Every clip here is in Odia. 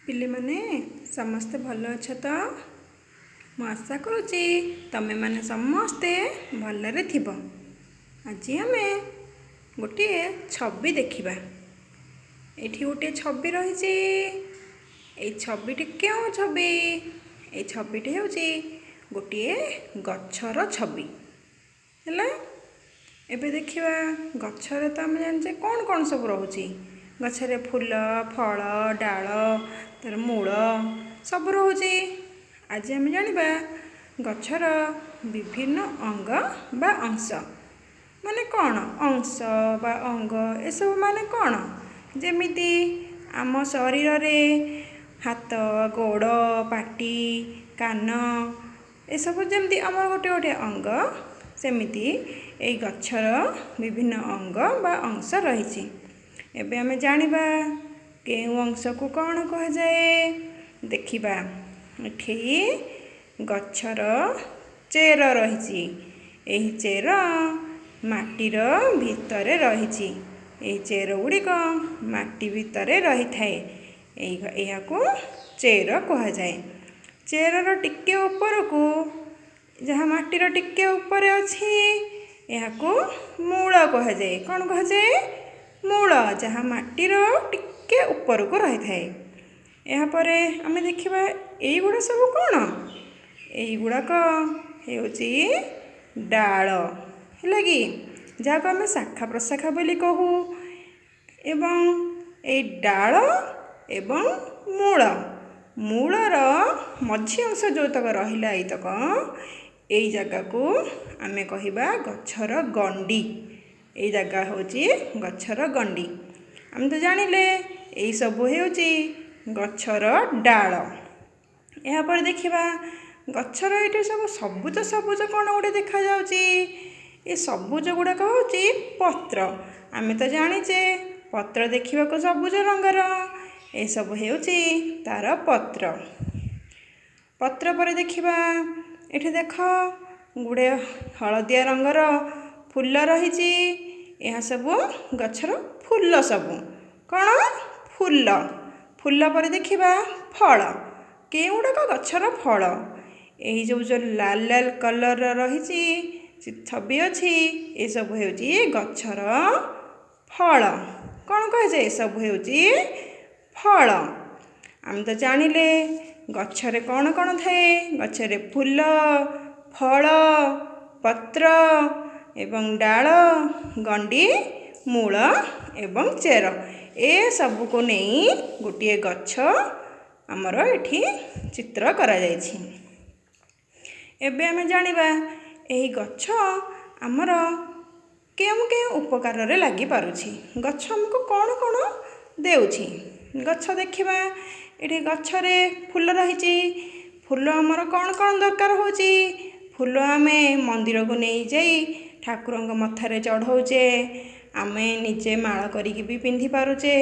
ପିଲେମାନେ ସମସ୍ତେ ଭଲ ଅଛ ତ? ମୁଁ ଆଶା କରୁଛି ତମେମାନେ ସମସ୍ତେ ଭଲରେ ଥିବ। ଆଜି ଆମେ ଗୋଟିଏ ଛବି ଦେଖିବା। ଏଇଠି ଗୋଟିଏ ଛବି ରହିଛି। ଏଇ ଛବିଟି କେଉଁ ଛବି? ଏଇ ଛବିଟି ହେଉଛି ଗୋଟିଏ ଗଛର ଛବି। ହେଲା, ଏବେ ଦେଖିବା ଗଛରେ ତ ଆମେ ଜାଣିଛେ କ'ଣ କ'ଣ ସବୁ ରହୁଛି। ଗଛରେ ଫୁଲ, ଫଳ, ଡାଳ, ତା'ର ମୂଳ ସବୁ ରହୁଛି। ଆଜି ଆମେ ଜାଣିବା ଗଛର ବିଭିନ୍ନ ଅଙ୍ଗ ବା ଅଂଶ ମାନେ କ'ଣ। ଅଂଶ ବା ଅଙ୍ଗ ଏସବୁ ମାନେ କ'ଣ? ଯେମିତି ଆମ ଶରୀରରେ ହାତ, ଗୋଡ଼, ପାଟି, କାନ ଏସବୁ ଯେମିତି ଆମର ଗୋଟେ ଗୋଟେ ଅଙ୍ଗ, ସେମିତି ଏଇ ଗଛର ବିଭିନ୍ନ ଅଙ୍ଗ ବା ଅଂଶ ରହିଛି। ଏବେ ଆମେ ଜାଣିବା କେଉଁ ଅଂଶକୁ କ'ଣ କୁହାଯାଏ। ଦେଖିବା, ଏଠି ଗଛର ଚେର ରହିଛି। ଏହି ଚେର ମାଟିର ଭିତରେ ରହିଛି। ଏହି ଚେର ଗୁଡ଼ିକ ମାଟି ଭିତରେ ରହିଥାଏ। ଏହାକୁ ଚେର କୁହାଯାଏ। ଚେରର ଟିକେ ଉପରକୁ, ଯାହା ମାଟିର ଟିକେ ଉପରେ ଅଛି, ଏହାକୁ ମୂଳ କୁହାଯାଏ। କ'ଣ କୁହାଯାଏ? ମୂଳ, ଯାହା ମାଟିର ଟିକେ ଉପରକୁ ରହିଥାଏ। ଏହାପରେ ଆମେ ଦେଖିବା ଏଇଗୁଡ଼ା ସବୁ କ'ଣ? ଏଇଗୁଡ଼ାକ ହେଉଛି ଡାଳ, ହେଲା କି, ଯାହାକୁ ଆମେ ଶାଖା ପ୍ରଶାଖା ବୋଲି କହୁ। ଏବଂ ଏଇ ଡାଳ ଏବଂ ମୂଳ, ମୂଳର ମଝି ଅଂଶ ଯେଉଁତକ ରହିଲା, ଏଇତକ ଏଇ ଜାଗାକୁ ଆମେ କହିବା ଗଛର ଗଣ୍ଡି। ଏଇ ଜାଗା ହେଉଛି ଗଛର ଗଣ୍ଡି। ଆମେ ତ ଜାଣିଲେ ଏଇସବୁ ହେଉଛି ଗଛର ଡାଳ। ଏହାପରେ ଦେଖିବା ଗଛର ଏଇଠି ସବୁ ସବୁଜ ସବୁଜ କ'ଣ ଗୋଟେ ଦେଖାଯାଉଛି। ଏ ସବୁଜ ଗୁଡ଼ାକ ହେଉଛି ପତ୍ର। ଆମେ ତ ଜାଣିଛେ ପତ୍ର ଦେଖିବାକୁ ସବୁଜ ରଙ୍ଗର। ଏସବୁ ହେଉଛି ତା'ର ପତ୍ର। ପତ୍ର ପରେ ଦେଖିବା, ଏଠି ଦେଖ ଗୁଡ଼େ ହଳଦିଆ ରଙ୍ଗର ଫୁଲ ରହିଛି। ଏହା ସବୁ ଗଛର ଫୁଲ ସବୁ। କ'ଣ? ଫୁଲ। ଫୁଲ ପରେ ଦେଖିବା ଫଳ। କେଉଁଗୁଡ଼ାକ ଗଛର ଫଳ? ଏଇ ଯେଉଁ ଯେଉଁ ଲାଲ ଲାଲ କଲର୍ର ରହିଛି, ଛବି ଅଛି, ଏସବୁ ହେଉଛି ଗଛର ଫଳ। କ'ଣ କୁହାଯାଏ? ଏସବୁ ହେଉଛି ଫଳ। ଆମେ ତ ଜାଣିଲେ ଗଛରେ କ'ଣ କ'ଣ ଥାଏ। ଗଛରେ ଫୁଲ, ଫଳ, ପତ୍ର ଏବଂ ଡାଳ, ଗଣ୍ଡି, ମୂଳ ଏବଂ ଚେର, ଏସବୁକୁ ନେଇ ଗୋଟିଏ ଗଛ ଆମର ଏଠି ଚିତ୍ର କରାଯାଇଛି। ଏବେ ଆମେ ଜାଣିବା ଏହି ଗଛ ଆମର କେଉଁ କେଉଁ ଉପକାରରେ ଲାଗିପାରୁଛି। ଗଛ ଆମକୁ କ'ଣ କ'ଣ ଦେଉଛି? ଗଛ ଦେଖିବା, ଏଠି ଗଛରେ ଫୁଲ ରହିଛି। ଫୁଲ ଆମର କ'ଣ କ'ଣ ଦରକାର ହେଉଛି? ଫୁଲ ଆମେ ମନ୍ଦିରକୁ ନେଇଯାଇ ଠାକୁରଙ୍କ ମଥାରେ ଚଢ଼ଉଛେ। ଆମେ ନିଜେ ମାଳ କରିକି ବି ପିନ୍ଧି ପାରୁଛେ।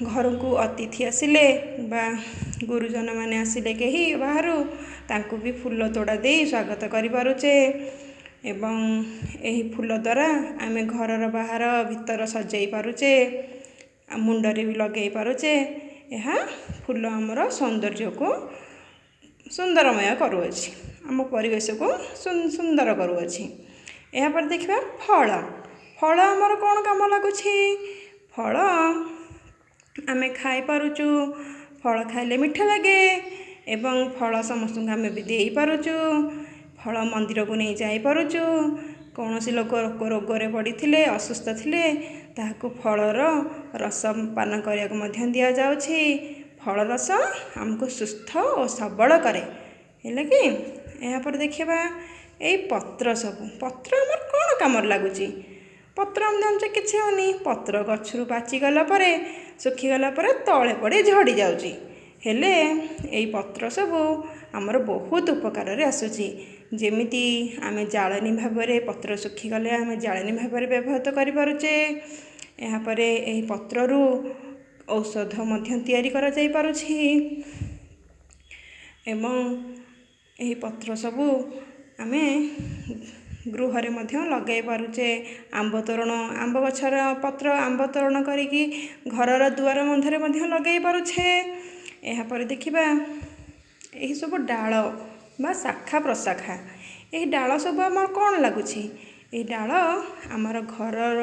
ଘରକୁ ଅତିଥି ଆସିଲେ ବା ଗୁରୁଜନମାନେ ଆସିଲେ କେହି ବାହାରୁ, ତାଙ୍କୁ ବି ଫୁଲ ତୋଡ଼ା ଦେଇ ସ୍ୱାଗତ କରିପାରୁଛେ। ଏବଂ ଏହି ଫୁଲ ଦ୍ୱାରା ଆମେ ଘରର ବାହାର ଭିତର ସଜେଇ ପାରୁଛେ, ଆଉ ମୁଣ୍ଡରେ ବି ଲଗାଇ ପାରୁଛେ। ଏହା ଫୁଲ ଆମର ସୌନ୍ଦର୍ଯ୍ୟକୁ ସୁନ୍ଦରମୟ କରୁଅଛି, ଆମ ପରିବେଶକୁ ସୁନ୍ଦର କରୁଅଛି। ଏହାପରେ ଦେଖିବା ଫଳ। ଫଳ ଆମର କ'ଣ କାମ ଲାଗୁଛି? ଫଳ ଆମେ ଖାଇପାରୁଛୁ। ଫଳ ଖାଇଲେ ମିଠା ଲାଗେ ଏବଂ ଫଳ ସମସ୍ତଙ୍କୁ ଆମେ ବି ଦେଇପାରୁଛୁ। ଫଳ ମନ୍ଦିରକୁ ନେଇ ଯାଇପାରୁଛୁ। କୌଣସି ଲୋକ ରୋଗରେ ପଡ଼ିଥିଲେ, ଅସୁସ୍ଥ ଥିଲେ, ତାହାକୁ ଫଳର ରସ ପାନ କରିବାକୁ ମଧ୍ୟ ଦିଆଯାଉଛି। ଫଳ ରସ ଆମକୁ ସୁସ୍ଥ ଓ ସବଳ କରେ, ହେଲା କି? ଏହାପରେ ଦେଖିବା ଏଇ ପତ୍ର ସବୁ। ପତ୍ର ଆମର କ'ଣ କାମରେ ଲାଗୁଛି? ପତ୍ର ଆମେ ଜାଣିଛେ କିଛି ହେଉନି। ପତ୍ର ଗଛରୁ ପାଚିଗଲା ପରେ, ଶୁଖିଗଲା ପରେ ତଳେ ପଡ଼ି ଝଡ଼ି ଯାଉଛି। ହେଲେ ଏଇ ପତ୍ର ସବୁ ଆମର ବହୁତ ଉପକାରରେ ଆସୁଛି। ଯେମିତି ଆମେ ଜାଳେଣୀ ଭାବରେ, ପତ୍ର ଶୁଖିଗଲେ ଆମେ ଜାଳେଣୀ ଭାବରେ ବ୍ୟବହୃତ କରିପାରୁଛେ। ଏହାପରେ ଏହି ପତ୍ରରୁ ଔଷଧ ମଧ୍ୟ ତିଆରି କରାଯାଇପାରୁଛି। ଏବଂ ଏହି ପତ୍ର ସବୁ ଆମେ ଗୃହରେ ମଧ୍ୟ ଲଗାଇ ପାରୁଛେ। ଆମ୍ବ ତୋରଣ, ଆମ୍ବ ଗଛର ପତ୍ର ଆମ୍ବ ତୋରଣ କରିକି ଘରର ଦୁଆର ବନ୍ଧରେ ମଧ୍ୟ ଲଗାଇ ପାରୁଛେ। ଏହାପରେ ଦେଖିବା ଏହିସବୁ ଡାଳ ବା ଶାଖା ପ୍ରଶାଖା। ଏହି ଡାଳ ସବୁ ଆମର କ'ଣ ଲାଗୁଛି? ଏହି ଡାଳ ଆମର ଘରର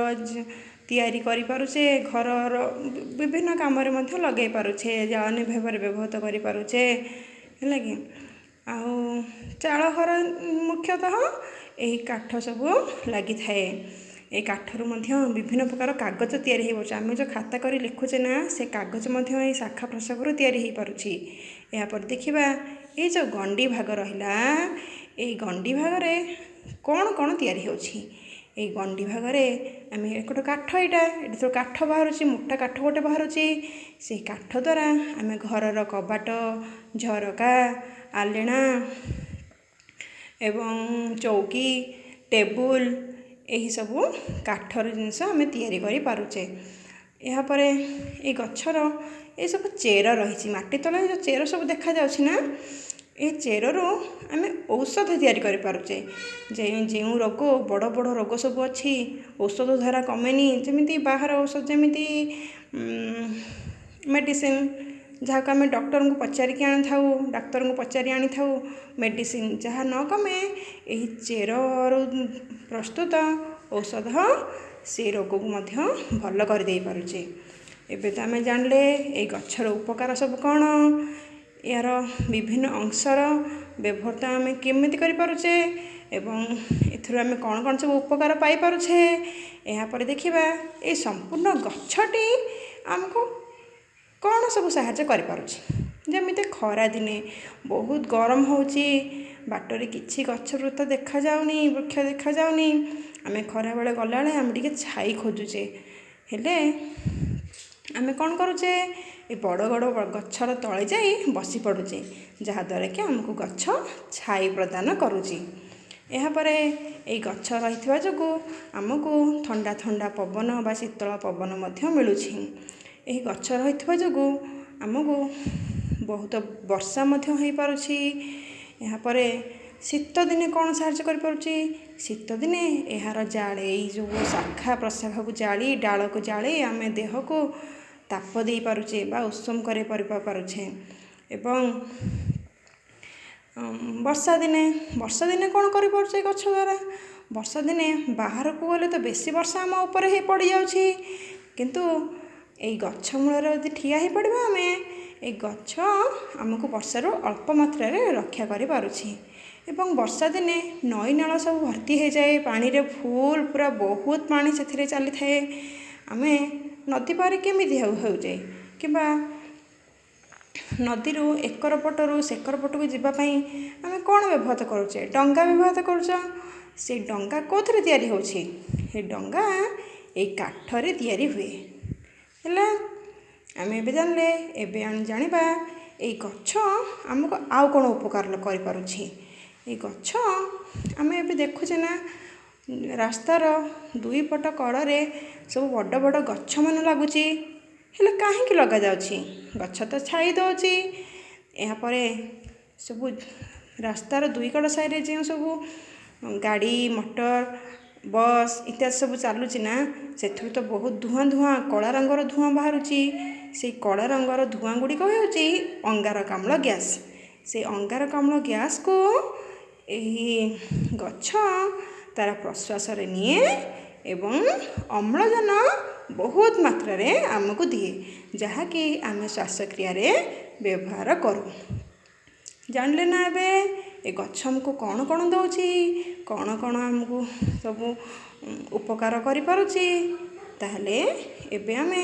ତିଆରି କରିପାରୁଛେ, ଘରର ବିଭିନ୍ନ କାମରେ ମଧ୍ୟ ଲଗାଇ ପାରୁଛେ, ଜାଳେଣୀ ଭାବରେ ବ୍ୟବହୃତ କରିପାରୁଛେ, ହେଲା କି? ଆଉ ଚାଳ ଘର ମୁଖ୍ୟତଃ ଏହି କାଠ ସବୁ ଲାଗିଥାଏ। ଏ କାଠରୁ ମଧ୍ୟ ବିଭିନ୍ନ ପ୍ରକାର କାଗଜ ତିଆରି ହେଇପାରୁଛି। ଆମେ ଯେଉଁ ଖାତା କରି ଲେଖୁଛେ ନା, ସେ କାଗଜ ମଧ୍ୟ ଏଇ ଶାଖା ପ୍ରଶାଖାରୁ ତିଆରି ହେଇପାରୁଛି। ଏହାପରେ ଦେଖିବା ଏଇ ଯେଉଁ ଗଣ୍ଡି ଭାଗ ରହିଲା, ଏଇ ଗଣ୍ଡି ଭାଗରେ କ'ଣ କ'ଣ ତିଆରି ହେଉଛି। ଏଇ ଗଣ୍ଡି ଭାଗରେ ଆମେ ଗୋଟେ କାଠ, ଏଇଟା ଏଠି ସବୁ କାଠ ବାହାରୁଛି, ମୋଟା କାଠ ଗୋଟେ ବାହାରୁଛି। ସେଇ କାଠ ଦ୍ୱାରା ଆମେ ଘରର କବାଟ, ଝରକା, ଆଲେଣା ଏବଂ ଚୌକି, ଟେବୁଲ, ଏହିସବୁ କାଠର ଜିନିଷ ଆମେ ତିଆରି କରିପାରୁଛେ। ଏହାପରେ ଏଇ ଗଛର ଏସବୁ ଚେର ରହିଛି, ମାଟି ତଳେ ଯେଉଁ ଚେର ସବୁ ଦେଖାଯାଉଛି ନା, ଏ ଚେରରୁ ଆମେ ଔଷଧ ତିଆରି କରିପାରୁଛେ। ଯେଉଁ ରୋଗ, ବଡ଼ ବଡ଼ ରୋଗ ସବୁ ଅଛି, ଔଷଧ ଦ୍ୱାରା କମେନି, ଯେମିତି ବାହାର ଔଷଧ, ଯେମିତି ମେଡ଼ିସିନ, ଯାହାକୁ ଆମେ ଡକ୍ଟରଙ୍କୁ ପଚାରିକି ଆଣିଥାଉ, ଡାକ୍ତରଙ୍କୁ ପଚାରି ଆଣିଥାଉ ମେଡ଼ିସିନ, ଯାହା ନ କମେ, ଏହି ଚେରରୁ ପ୍ରସ୍ତୁତ ଔଷଧ ସେ ରୋଗକୁ ମଧ୍ୟ ଭଲ କରିଦେଇପାରୁଛି। ଏବେ ତ ଆମେ ଜାଣିଲେ ଏଇ ଗଛର ଉପକାର ସବୁ କ'ଣ, ଏହାର ବିଭିନ୍ନ ଅଂଶର ବ୍ୟବହୃତ ଆମେ କେମିତି କରିପାରୁଛେ ଏବଂ ଏଥିରୁ ଆମେ କ'ଣ କ'ଣ ସବୁ ଉପକାର ପାଇପାରୁଛେ। ଏହାପରେ ଦେଖିବା ଏଇ ସମ୍ପୂର୍ଣ୍ଣ ଗଛଟି ଆମକୁ କ'ଣ ସବୁ ସାହାଯ୍ୟ କରିପାରୁଛି। ଯେମିତି ଖରାଦିନେ ବହୁତ ଗରମ ହେଉଛି, ବାଟରେ କିଛି ଗଛ ବୃତ ଦେଖାଯାଉନି, ବୃକ୍ଷ ଦେଖାଯାଉନି। ଆମେ ଖରାବେଳେ ଗଲାବେଳେ ଆମେ ଟିକେ ଛାଇ ଖୋଜୁଛେ, ହେଲେ ଆମେ କ'ଣ କରୁଛେ? ଏ ବଡ଼ ବଡ଼ ଗଛର ତଳେ ଯାଇ ବସି ପଡ଼ୁଛେ, ଯାହାଦ୍ୱାରା କି ଆମକୁ ଗଛ ଛାଇ ପ୍ରଦାନ କରୁଛି। ଏହାପରେ ଏଇ ଗଛ ରହିଥିବା ଯୋଗୁଁ ଆମକୁ ଥଣ୍ଡା ଥଣ୍ଡା ପବନ ବା ଶୀତଳ ପବନ ମଧ୍ୟ ମିଳୁଛି। ଏହି ଗଛ ରହିଥିବା ଯୋଗୁଁ ଆମକୁ ବହୁତ ବର୍ଷା ମଧ୍ୟ ହୋଇପାରୁଛି। ଏହାପରେ ଶୀତ ଦିନେ କ'ଣ ସାହାଯ୍ୟ କରିପାରୁଛି? ଶୀତ ଦିନେ ଏହାର ଜାଳି, ଏଇ ଯେଉଁ ଶାଖା ପ୍ରଶାଖାକୁ ଜାଳି, ଡାଳକୁ ଜାଳି ଆମେ ଦେହକୁ ତାପ ଦେଇପାରୁଛେ ବା ଉଷୁମ କରାଇ ପାରୁଛେ। ଏବଂ ବର୍ଷା ଦିନେ, ବର୍ଷା ଦିନେ କ'ଣ କରିପାରୁଛେ ଗଛ ଦ୍ୱାରା? ବର୍ଷା ଦିନେ ବାହାରକୁ ଗଲେ ତ ବେଶୀ ବର୍ଷା ଆମ ଉପରେ ହେଇ ପଡ଼ିଯାଉଛି, କିନ୍ତୁ ଏଇ ଗଛ ମୂଳରେ ଯଦି ଠିଆ ହେଇପଡ଼ିବା ଆମେ, ଏଇ ଗଛ ଆମକୁ ବର୍ଷାରୁ ଅଳ୍ପ ମାତ୍ରାରେ ରକ୍ଷା କରିପାରୁଛି। ଏବଂ ବର୍ଷା ଦିନେ ନଈ ନାଳ ସବୁ ଭର୍ତ୍ତି ହେଇଯାଏ ପାଣିରେ, ଫୁଲ୍ ପୁରା ବହୁତ ପାଣି ସେଥିରେ ଚାଲିଥାଏ। ଆମେ ନଦୀ ପାରି କେମିତି ହେଉଛେ କିମ୍ବା ନଦୀରୁ ଏକର ପଟରୁ ସେକର ପଟକୁ ଯିବା ପାଇଁ ଆମେ କ'ଣ ବ୍ୟବହୃତ କରୁଛେ? ଡଙ୍ଗା ବ୍ୟବହୃତ କରୁଛ। ସେ ଡଙ୍ଗା କେଉଁଥିରେ ତିଆରି ହେଉଛି? ସେ ଡଙ୍ଗା ଏଇ କାଠରେ ତିଆରି ହୁଏ। ହେଲା, ଆମେ ଏବେ ଜାଣିଲେ। ଏବେ ଆମେ ଜାଣିବା ଏଇ ଗଛ ଆମକୁ ଆଉ କ'ଣ ଉପକାର କରିପାରୁଛି। ଏଇ ଗଛ ଆମେ ଏବେ ଦେଖୁଛେ ନା, ରାସ୍ତାର ଦୁଇ ପଟ କଡ଼ରେ ସବୁ ବଡ଼ ବଡ଼ ଗଛମାନ ଲାଗୁଛି। ହେଲେ କାହିଁକି ଲଗାଯାଉଛି? ଗଛ ତ ଛାଇ ଦେଉଛି। ଏହାପରେ ସବୁ ରାସ୍ତାର ଦୁଇ କଡ଼ ସାଇଡ଼ରେ ଯେଉଁ ସବୁ ଗାଡ଼ି ମଟର, ବସ୍ ଇତ୍ୟାଦି ସବୁ ଚାଲୁଛି ନା, ସେଥିରୁ ତ ବହୁତ ଧୂଆଁ ଧୂଆଁ କଳା ରଙ୍ଗର ଧୂଆଁ ବାହାରୁଛି। ସେଇ କଳା ରଙ୍ଗର ଧୂଆଁ ଗୁଡ଼ିକ ହେଉଛି ଅଙ୍ଗାରକାମ୍ଳ ଗ୍ୟାସ୍। ସେଇ ଅଙ୍ଗାରକାମ୍ଳ ଗ୍ୟାସ୍କୁ ଏହି ଗଛ ତା'ର ପ୍ରଶ୍ୱାସରେ ନିଏ ଏବଂ ଅମ୍ଳଜାନ ବହୁତ ମାତ୍ରାରେ ଆମକୁ ଦିଏ, ଯାହାକି ଆମେ ଶ୍ୱାସକ୍ରିୟାରେ ବ୍ୟବହାର କରୁ। ଜାଣିଲେ ନା ଏବେ ଏ ଗଛ ଆମକୁ କ'ଣ କ'ଣ ଦେଉଛି, କ'ଣ କ'ଣ ଆମକୁ ସବୁ ଉପକାର କରିପାରୁଛି? ତାହେଲେ ଏବେ ଆମେ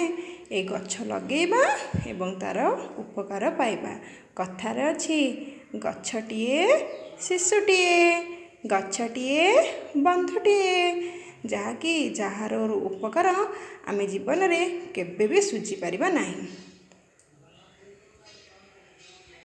ଏ ଗଛ ଲଗେଇବା ଏବଂ ତା'ର ଉପକାର ପାଇବା। କଥାରେ ଅଛି, ଗଛଟିଏ ଶିଶୁଟିଏ, ଗଛଟିଏ ବନ୍ଧୁଟିଏ, ଯାହାକି ଯାହାର ଉପକାର ଆମେ ଜୀବନରେ କେବେ ବି ଶୁଝିପାରିବା ନାହିଁ।